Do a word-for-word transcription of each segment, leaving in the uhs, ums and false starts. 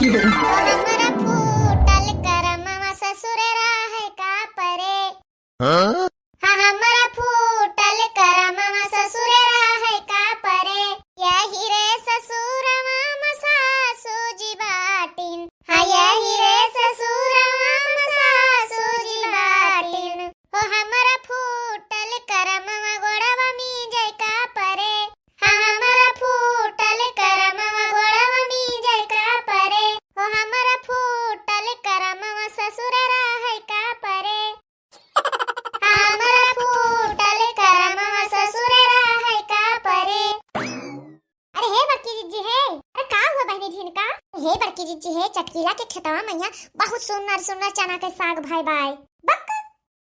हमरा फूटल करमवा ससुर रहे का परे। हाँ? हाँ, हमरा फूटल करमवा ससुर रहे का परे। यही रे ससुरवा में सासू जी बाटिन। हाँ, यही रे ससुरवा में सासू जी बाटिन। हो हमरा फूटल करमवा गोड़वा मीजे का परे। हाँ, हमरा फूटल करमवा गोड़वा मीजे का परे। हो हमरा फूटल करमवा ससुर रहे का परे। हाँ, हमरा फूटल करमवा ससुर रहे का परे। अरे हे बड़की जिज्जी हे, अरे का हुआ बहिनी झिनका? हे बड़की जिज्जी हे, चटकीला के खेतवा मइहाँ बहुत सुन्नर सुन्नर चना के साग भय बाय। बक,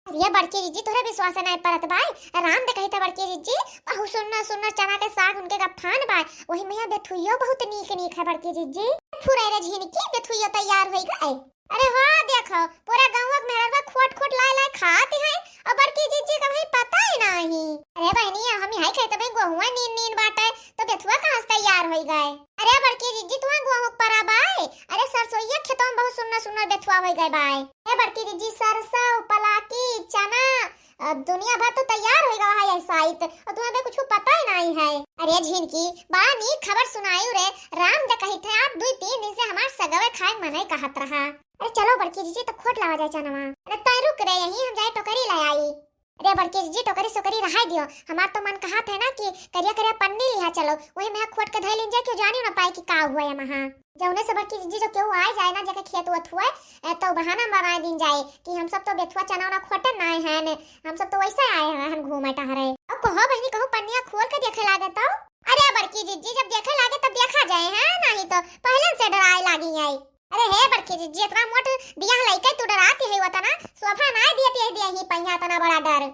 अरे बड़की जिज्जी, तोहरे विश्वास नाय परत बाय। राम दे कहित बड़की जिज्जी, बहुत सुन्नर सुन्नर चना के साग उनके गफान बाय। वही मइहाँ बेथुइयो बहुत नीक नीक है बड़की जिज्जी। फुरैरे झिनकी, बेथुइयो तैयार होई गए। अरे वाह, देखो, पूरा गउँवा के मेहरवा खोट खोट लाय लाय खात है, और बड़की जिज्जी का भाई पता ही नाही। अरे बहिनी, हम यहाँ खेत में गोहुआ नीन नीन बाटे, तो बेथुआ कहाँ से तैयार होई गए? अरे बड़की जिज्जी, तुहा गोहूँ के परा बाय? अरे सरसोईया खेतवा में बहुत सुन्नर सुन्नर बेथुआ होई गए बाय। अरे बड़की जिज्जी, सरसों, पलाकी, चना, अ, दुनिया भर तो तैयार होई गवा है ऐसा आइत, और तुम्हें बे कुछ पता ही नाही है। अरे झिनकी, बड़ा नीक खबर सुनायु रे। राम दे कहित है, आप दुई तीन दिन से हमार सगवे खाए मनई कहत रहा। अरे चलो बड़की जिज्जी, तो खोट लावा जाए चनवा। अरे तय रुक रे, यहीं हम जाए टोकरी ले आई। अरे बड़की जिज्जी, टोकरी सोकरी रहाई दियो, हमार तो मन कहत है ना कि करिया करिया पन्नी लिहा चलो, वही में खोट के धई लीन जाए, क्यों जानी ना पाए कि का हुआ है महा। जौने से बड़की जिज्जी जो केहू आए जाए ना, जेके खेत वत हुए, ए, तो बहाना बनाए दीन जाए कि हम सब तो बेथुआ चना उना खोटे ना आए हैं, हम सब तो वैसे आए हैं हम घूमे टहरे। अब कहो बहिनी, कहूँ पन्निया खोल के देखे लागे तो। अरे बड़की जिज्जी, जब देखे लागे तब देखा जाए, है नाही तो पहले से डराए लागी आई। अरे हे बड़की जिज्जी, इतना मोट बियाह लइके तू डराती है, वतना शोभा ना दियती है, दिया ही पहिया इतना बड़ा डर।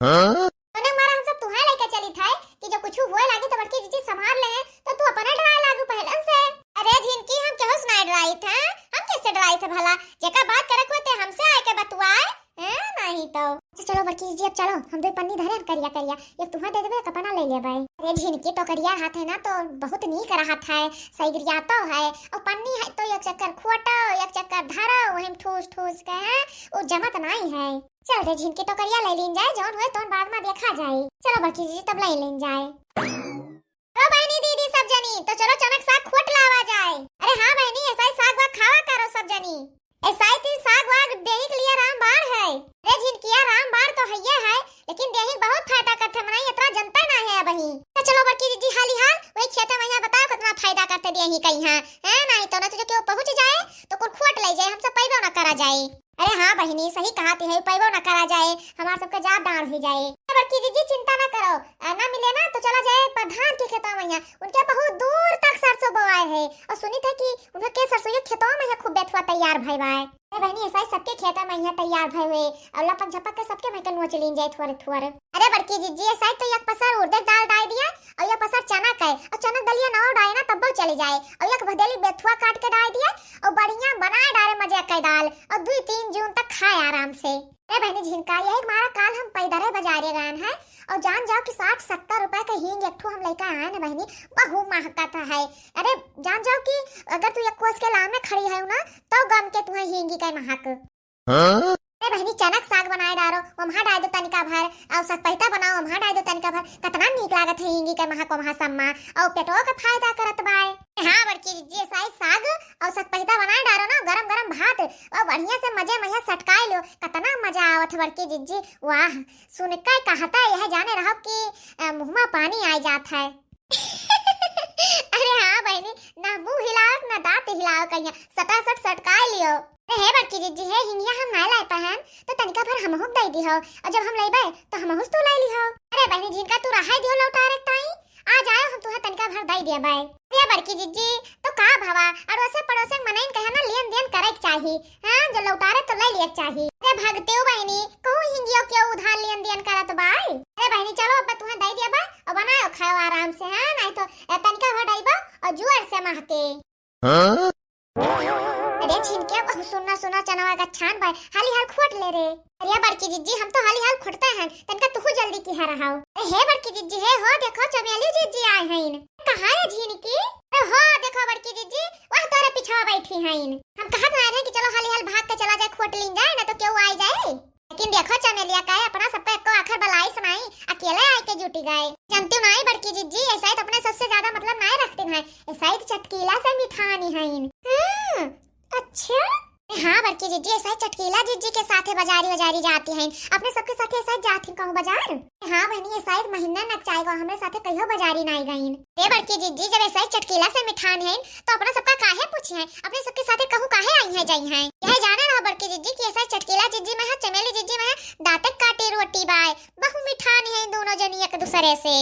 हाँ? तोने मारा हम सब तुहे लइके चली था कि जो कुछ हुए लागी तो बड़की जिज्जी संभाल ले, तो तू अपने डराए लागू पहले से। अरे झिनकी, हम केहू से ना डराई थे, हम कैसे डराई थे भला? जेका बात करे को ते हमसे आए के बतुआए, हैं? नाही तो। अच्छा चलो बड़की जिज्जी, अब चलो, हम दो पन्नी धरे हैं करिया करिया, एक तुहे दे देबे, एक अपना ले लेबे। अरे झिनकी, टोकरिया हाथ है ना तो बहुत नीक रहत है, सैगरिया तो है, और पन्नी है तो एक चक्कर खोटो, एक चक्कर धरो, वही में ठूस ठूस के है, वो जमत नाही है। चल रे झिनकी, टोकरिया ले लीन जाए, जौन हुए तौन बाद में देखा जाए। चलो बड़की जिज्जी, तब ले लीन जाए। चलो बहिनी दीदी सब जनी, तो चलो चनक साग खोट लावा जाए। अरे हाँ बहिनी, ऐसा ही साग वाग खावा करो सब जनी। ऐसा ही ती साग वाग देही के लिए रामबाण है। अरे झिनकिया, रामबाण तो हइये है, लेकिन देही बहुत फायदा करते, मनई इतना जनता ना है अबही। तो चलो बड़की जिज्जी, हाली हाल वही खेते में यहाँ बताओ कितना फायदा करते देही कहीं है, है नाही तो ना तुझे क्यों पहुँच जाए तो कुल खोट ले जाए, हम सब पैबो ना करा जाए। अरे हाँ बहिनी, सही कहत है, पैबो ना करा जाए, हमार सबके जात डांड़ हुई जाए। अरे बड़की जिज्जी, चिंता ना करो, आ, ना मिले ना तो चला जाए प्रधान के खेतवा में, उनके बहुत दूर तक सरसों बोआए है, और सुनी थे कि उनके सरसों ये खेतवा में खूब बेथुआ तैयार भय बाय। अरे बहिनी, ऐसा ही सबके खेतवा में यहाँ तैयार भय हुए, और लपक झपक के सबके में के नोच लीन जाए थोड़े थोड़े। अरे बड़की जिज्जी, ऐसा ही तो एक पसर उड़द दाल डाल दिया, और एक पसर चना के, और चना दलिया नवा डाले ना तब्बो चली जाए, और एक भदेली बेथुआ काट के डाल दिया, और बढ़िया बनाए डाले मजे के दाल, और दुई तीन जून तक खाए आराम से। ए बहिनी झिनका, यही मारा काल हम पैदरे बाजारे गए हैं, और जान जाओ कि साठ सत्तर रुपए के हींग एक ठो हम लेके आए ना बहिनी, बहु महकत है। अरे जान जाओ कि अगर तू एक कोस के लामे खड़ी है ना, तो गम के तुम्हें हींगी के महक। हाँ? अरे बहिनी, चनक साग बनाए डारो, वम्हा डाल दो तनिका भर, और सकपैता बनाओ, वम्हा डाल दो तनिका भर, कितना नीक लागत है हींगी के महक वम्हा सम्मा, और पेटो के फायदा करत बाय। हाँ बड़की जिज्जी, ऐसा ही साग और सकपैता बनाए डारो ना, गरम गरम भात, और बढ़िया से मजे मजे सटकाए लो, कितना मजा आवत है बड़की जिज्जी। वाह, सुन के कहता यह जाने रहो कि, अ, मुँह में पानी आ जात है। अरे हाँ बहिनी, ना मुँह हिलाओ ना दाँत हिलाओ, कहिया सटासट सटकाए लियो। अरे हे बड़की जिज्जी, हे हिंगिया हम ना लाए पहन, तो तनिका भर हमहू के दे दिहो, और जब हम लेबे तो हमहू से तू ले लिहो। अरे बहिनी झिनका, तू रहाई दिहो लौटारे ताई, आ जाओ हम तुहे तनिका भर दे दिया बाय। अरे बड़की जिज्जी, तो का भवा, अड़ोसे पड़ोसे के मनइन कहे ना लेन देन करे के चाही, हाँ, जो लौटारे तो ले लिए के चाही। अरे भगतेउ बहिनी, कहूँ हिंगियो क्यों उधार लेन देन करत बाय। अरे बहिनी चलो, अब तुहे दे दिया बाय, और बनाओ खाओ आराम से, हाँ, नहीं तो ए तनिका भर डाइबो और जुअर से महके। हाँ? अरे झिनके, अब सुना सुना चनवा गच्छान बाय, हाली हाल खोट ले रे। अरे बड़की जिज्जी, हम तो हाली हाल खोटते हैं, तनका तुहू जल्दी किहा रहाओ। अरे हे बड़की जिज्जी, हे हो देखो चमेली जिज्जी आए हैं। कहाँ रे झिनकी? अरे हो देखो बड़की जिज्जी, वह तोरे पिछवा बैठी हैं। हम कहत ना रहे कि चलो हाली हाल भाग के चला जाए, खोट लीन जाए, ना तो केहू आई जाए। लेकिन देखो चमेलिया का है, अपना सबका एको आखर बलाई सुनाई, अकेले आए के जुटी गए। जानती नाई बड़की जिज्जी, ऐसा ही तो अपने सबसे ज्यादा मतलब नाई रखती हैं, ऐसा ही तो चटकीला से मिठानी हैं। हाँ, अच्छा। हाँ बड़की जिज्जी, ऐसा ही चटकीला जिज्जी के साथे बाजारी बाजारी जाती हैं, अपने सबके साथे ऐसा ही जाती कहूँ बाजार। हाँ बहनी, ऐसा ही महीना नक जाएगा, हमरे साथे कहियो बाजारी नाई गईन। ए बड़की जिज्जी, जब ऐसा ही चटकीला से मिठान हैं, तो अपना सबका काहे पूछी हैं, अपने सबके साथे कहूँ काहे आई हैं जाई हैं। यह जाने रहो बड़की जिज्जी कि ऐसा ही चटकीला जिज्जी में है, चमेली जिज्जी में है, दांते काटी रोटी बाय, बहु मिठान हैं दोनों जनी एक दूसरे से।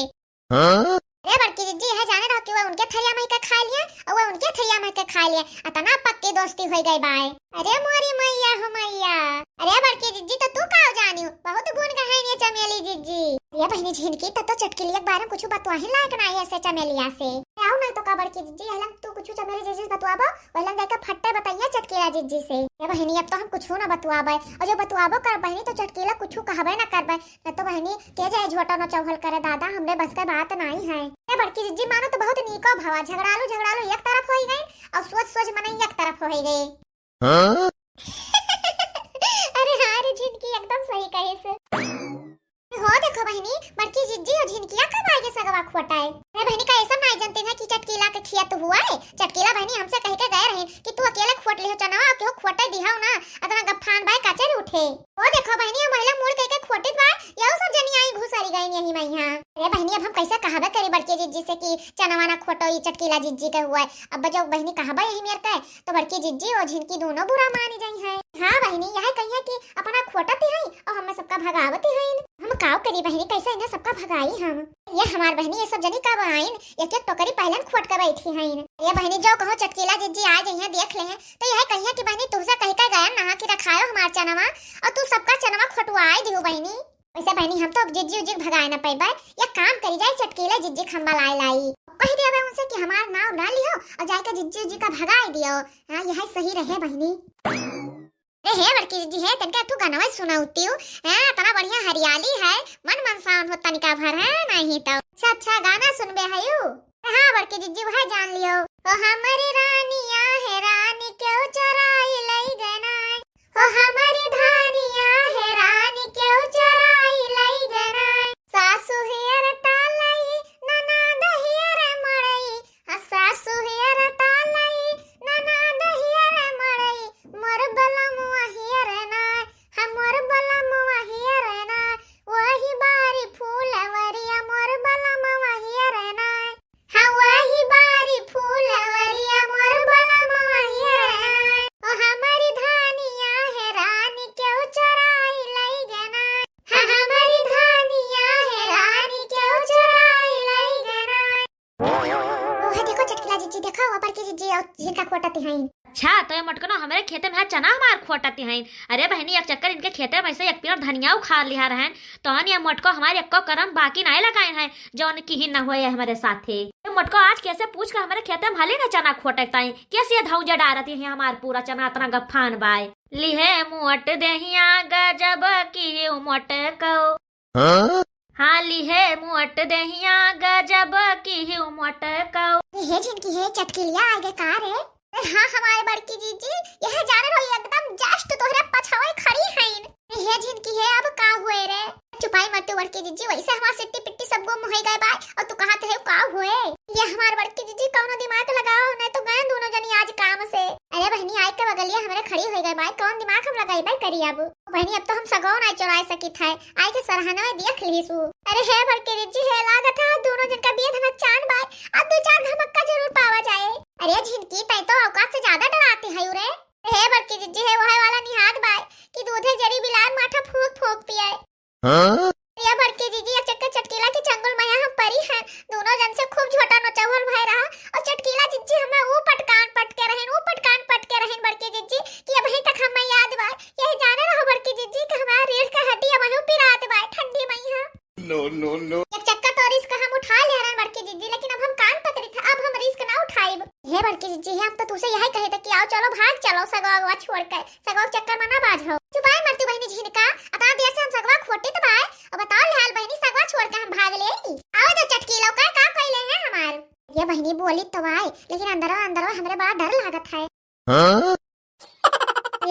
हाँ? अरे बड़की जिज्जी, यह जाने रहो कि वह उनके थरिया में के खा लिए और वह उनके थरिया में के खा लिए, अतना पक्की दोस्ती हो गई बाय। अरे मोरी मैया हो मैया। अरे बड़की जिज्जी, तो तू का जानी हो, बहुत गुण गहन ये चमेली जिज्जी। ये बहनी झिनकी, तब तो चटकीलिया के बारे में कुछ बतवाही लायक ना है ऐसे चमेलिया से। आओ नहीं तो का बड़की जिज्जी, हलम तू कुछ चमेली जिज्जी से बतवाबो, वहलन जाके फट्टे बताइए चटकीला जिज्जी से। ये बहनी, अब तो हम कुछ ना बतवाबे, और जो बतवाबो कर बहनी तो चटकीला कुछ कहबे ना करबे, न तो बहनी के जाए झोटा न चौहल करे दादा, हमरे बस के बात नाई है। ए बड़की जिज्जी मानो तो बहुत नीको भवा, झगड़ालू झगड़ालू एक तरफ होई गई और सोच सोच मनई एक तरफ होई गई। हाँ? अरे हाँ रे झिनकी, एकदम सही कहे से। हो देखो बहनी, बड़की जिज्जी और झिनकिया कब आएगे सगवा खोटाए? अरे बहनी का ऐसा नाई जानते हैं कि चटकीला के खिया तो हुआ है। चटकीला बहनी हमसे कह के गए रहे कि तू अकेले खोट ले हो चनवा, केहू खोटे दिहाओ ना, अतना गफान बाय कचर उठे। ओ देखो बहनी, ओ महिला मुड़ कह के खोटित बा, यहू सब जनी आई घुसरी गई यही में यहाँ। अरे बहनी, अब हम कैसे कहबे करी बड़की जिज्जी से कि चनवा ना खोटो, ई चटकीला जिज्जी के हुआ है। अब जो बहनी कहबे यही मेर के, तो बड़की जिज्जी ओ झिनकी दोनों बुरा मानी जाई हैं। हाँ बहनी, यह कहिए कि अपना खोटत ही हैं और हमें सबका भगावत ही हैं। हम काव करी बहनी, कैसे इन्हें सबका भगाई हम? ये हमार बहनी, ये सब जनी कब आइन? एक एक टोकरी पहले खोट के बैठी हैं। ये बहनी, जो कहो चटकीला जिज्जी आ जाइए देख ले हैं, तो यह कहिए कि बहनी तुझसे कह के गया ना कि रखायो हमार चनवा और तू सबका चनवा खोटवाए दियो बहनी। वैसे बहनी हम तो अब जिज्जी उज्जी के भगाए ना पैबे, एक काम करी जाए चटकीला जिज्जी खम्बा लाई लाई, कह दिया उनसे कि हमार नाव ना लियो और जाके जिज्जी उज्जी का भगाए दियो। हाँ यह सही रहे बहनी। ए हे बड़की जिज्जी हे, तनका तू गाना सुनाउती हूँ। हाँ, इतना बढ़िया हरियाली है, मन मनसावन हो तनिका भर है, नहीं तो। अच्छा, अच्छा, गाना सुनबे हयू? हाँ, बड़की जिज्जी, वह जान लियो। ओ हमरी रानिया हे रानी, क्यों चोराई लई गना? ओ हमरी धानिया हे रानी, क्यों चोराई लई गना? सासू हियर तालई, ननद हियर मड़ई, आ सासू हियर तालई, ननद हियर मड़ई, मोर बलमुआ हियर ना, हाँ, मोर बलमुआ हियर ना, वही बारी फूलवरिया, मोर बलमुआ हियर ना, हाँ, वही बारी फूलवरिया, मोर बलमुआ हियर ना। ओ हमरी धानिया हे रानी, क्यों चोराई लई गना? हाँ, हमरी धानिया हे रानी, क्यों चोराई लई गना? ओहे देखो चटकीला जिज्जी, देखो ऊपर की जिज्जी और जिनका खोटत हैं। अच्छा, तो ये मोटकनो हमरे खेते में है चना हमार खोटत हैं। अरे बहनी, एक चक्कर इनके खेते में से एक पेड़ धनिया उखाड़ लिहा रहन, तो हम ये मोटको हमारे एको करम बाकी नाई लगाए हैं, जौन किहिन न होए हमरे साथे। ये मोटको आज कैसे पूछ के हमरे खेते में हले ना चना खोटत हैं, कैसे धौंजा डारत हैं हमार पूरा चना इतना गफान बाय। लिहे मोट देहिया गजब की मोटको। हाँ? हाँ, लिहे मोट देहिया गजब की मोटको। हे झिनकी हे चटकीलिया आगे का रे? अरे हाँ, हमारे बड़की जिज्जी, यह जाने रहो एकदम just तोहरे पछावे खड़ी हईन। हे झिनकी हे, अब का हुए रे? चुपाई मत तू बड़की जिज्जी, वैसे हमार सिट्टी पिट्टी सब गुम हो गए बाय, और तू कहाँ थे का हुए? ये हमार बड़की जिज्जी कौनो दिमाग लगाओ, नहीं तो गए दोनों जनी आज काम से। अरे बहनी, आए के बगलिया हमरे खड़ी हो गए बाय, कौन दिमाग हम लगाई बाय करी अब? बहनी, अब तो हम सगो नाई चोराए सकित है, आए के सरहनवे देख लीसु। अरे हे बड़की जिज्जी हे, लागत है दोनों जन का बियध में चान बाय, अब दो चार धमक्का जरूर पावा जाए। अरे झिनकी, तै तो औकात से ज्यादा डराती है रे। हे बड़की जिज्जी हे, वह वाला निहाद बाय कि दूधे जरी बिलार माठा फूंक फूंक पिए। हाँ? या बड़की जिज्जी, या चक्कर चटकीला के चंगुल मया हम परी हैं। दोनों जन से खूब झोटा नचौल भय रहा। और चटकीला जिज्जी हमें ऊ पटकान पटके रहेन, ऊ पटकान पटके रहेन बड़की जिज्जी, कि अबहीं तक हमें याद बा। यही जाने रहो बड़की जिज्जी कि हमार रीढ़ के हड्डी अबहीं पिरात बा ठंडी मई है। No, no, no। एक चक्कर तो risk हम उठा ले रहन बड़की जिज्जी, लेकिन अब हम कान पकड़ी था, अब हम risk ना उठाइब। हे बड़की जिज्जी, हम तो तुसे यही कहे थे कि आओ चलो भाग चलो सगवा अगवा छोड़ के, सगवा के चक्कर में ना बाझो। चुपाई मरती बहिनी झिनका, अतना देर से हम सगवा खोटित बाय, अब बताओ ले हाल बहिनी सगवा छोड़ के हम भाग ले। आओ दे चटकीलो का, का कइले हैं हमार। ये बहिनी बोली तो आए, लेकिन अंदरवा अंदरवा हमरे बड़ा डर लागत है। हाँ?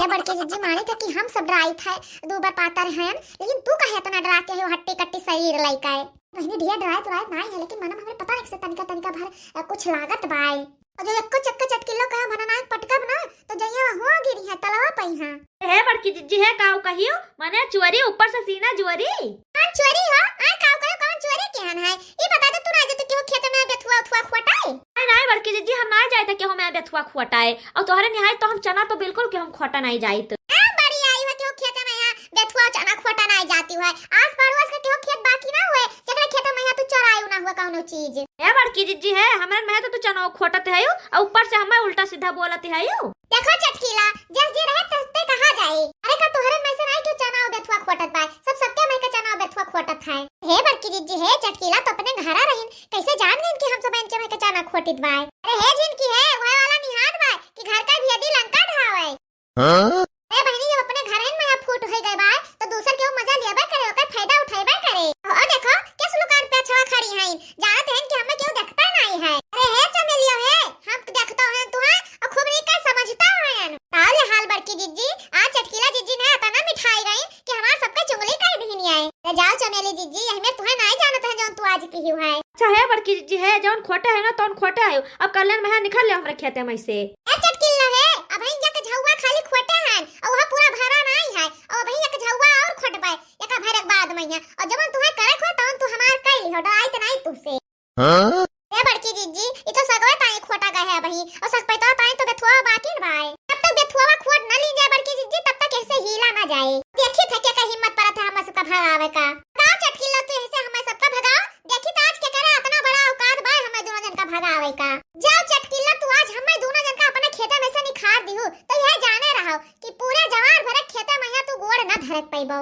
ये बड़की जिज्जी मानी था कि हम सब डराई थे, दो बार पातर हैं, लेकिन तू काहे इतना डरा के हो, हट्टी कट्टी शरीर लइका है। बहिनी ढेर डराए तो रात नाई है, लेकिन मनम हमरे पता नहीं से तनिका तनिका भर, अ, कुछ लागत बाय। और जो एक्को चक्का चटकिलो कहे मना नाई पटकब ना, तो जइया हुआ गिरी है, तलवा पई है। हे बड़की जिज्जी है, काऊ कहियो, मने चोरी ऊपर से सीना जोरी। कौन चोरी हो? आय काऊ कहियो, कौन चोरी केहन है? ई बता दे, तू ना जे तू केहू खेत में बेथुआ उथुआ खोटाए? नाई, नाई बड़की जिज्जी, हम नाई जाइत केहू में बेथुआ खोटाए। और तोहरे निहाई तो हम चना तो बिल्कुल केहू खोटा नाई जाइत। आ, बड़ी आई हो केहू खेत में यहाँ बेथुआ चना खोटा नाई जाती हुआ। आस पड़ोस के केहू खेत बाकी ना हुए, जकरे खेत में यहाँ तू चरायू ना हुआ कौनो चीज। ए बड़की जिज्जी है, हमरे में तो तू चना खोटत है यू, और ऊपर से हमें उल्टा सीधा बोलत है यू। देखो चटकीला, जस जे रहे तस ते कहा जाए। अरे का तोहरे में से नाई केहू चना और बेथुआ खोटत बाय? सब सबके में के चना और बेथुआ खोटत है। हे बड़की जिज्जी है, चटकीला तो अपने घरा रहिन, कैसे जान गइन कि हम सब इनके में के चना खोटित बाय? अरे हे जिनकी है, वह वाला निहार बाय कि घर का भी यदि लंका ढावे। हाँ? ए बहिनी, जब अपने घरन में फूट होई गए बाय, तो दूसर केहू मजा लेबे करे, ओकर फायदा उठाइबे करे। ओ देखो, के सुलुकान पे अछवा खड़ी हैं, जानत हैं कि हमें केहू देखता नाई है। अरे हे चमेलियो हे, हम देखतो हैं तुहां, और खूब नीक समझतो हैं। का ले हाल बड़की जिज्जी, आज चटकीला जिज्जी ने अतना मिठाई गई कि हमार सबके चुंगली कर दीनी है। ले जाओ चमेली जिज्जी, यही में तुहे नाई जानत है जौन तू आज की हुआ है। अच्छा हे बड़की जिज्जी है, जौन खोटे है ना तौन खोटे है, अब कल्याण में है निकल ले हमरे खेते में से। ए चटकीला हे, अबहिं एक झउआ खाली खोटे हन, और वह पूरा भरा नाई है, और अबहिं एक झउआ और खोटबे, एक भरक बाद में है, और जवन तुहे करे खो तवन तू हमार कइली हो, डराइत नाई तुसे। हाँ? ए बड़की जिज्जी, ई तो सगवे ताई खोटा गए है अबहिं, और सगपैतवा ताई तो बेथुआ बाकी बाय। जब तक बेथुआ खोट न ली जाए बड़की जिज्जी, तब तक ऐसे हीला ना जाए। देखी थे के का हिम्मत परत है हम सबका भगावे का। गाँव चटकीला तू ऐसे हमें सबका भगाओ, देखी त आज के करे अतना बड़ा औकात बा हमें दोनों जन का भगावे का। जाओ चटकिल्ला, तू आज हमें दोनों जन का अपने खेते में से निखार दिहू, तो यह जाने रहो कि पूरे जवार भरे खेते में यहाँ तू गोड़ ना धरक पइबो।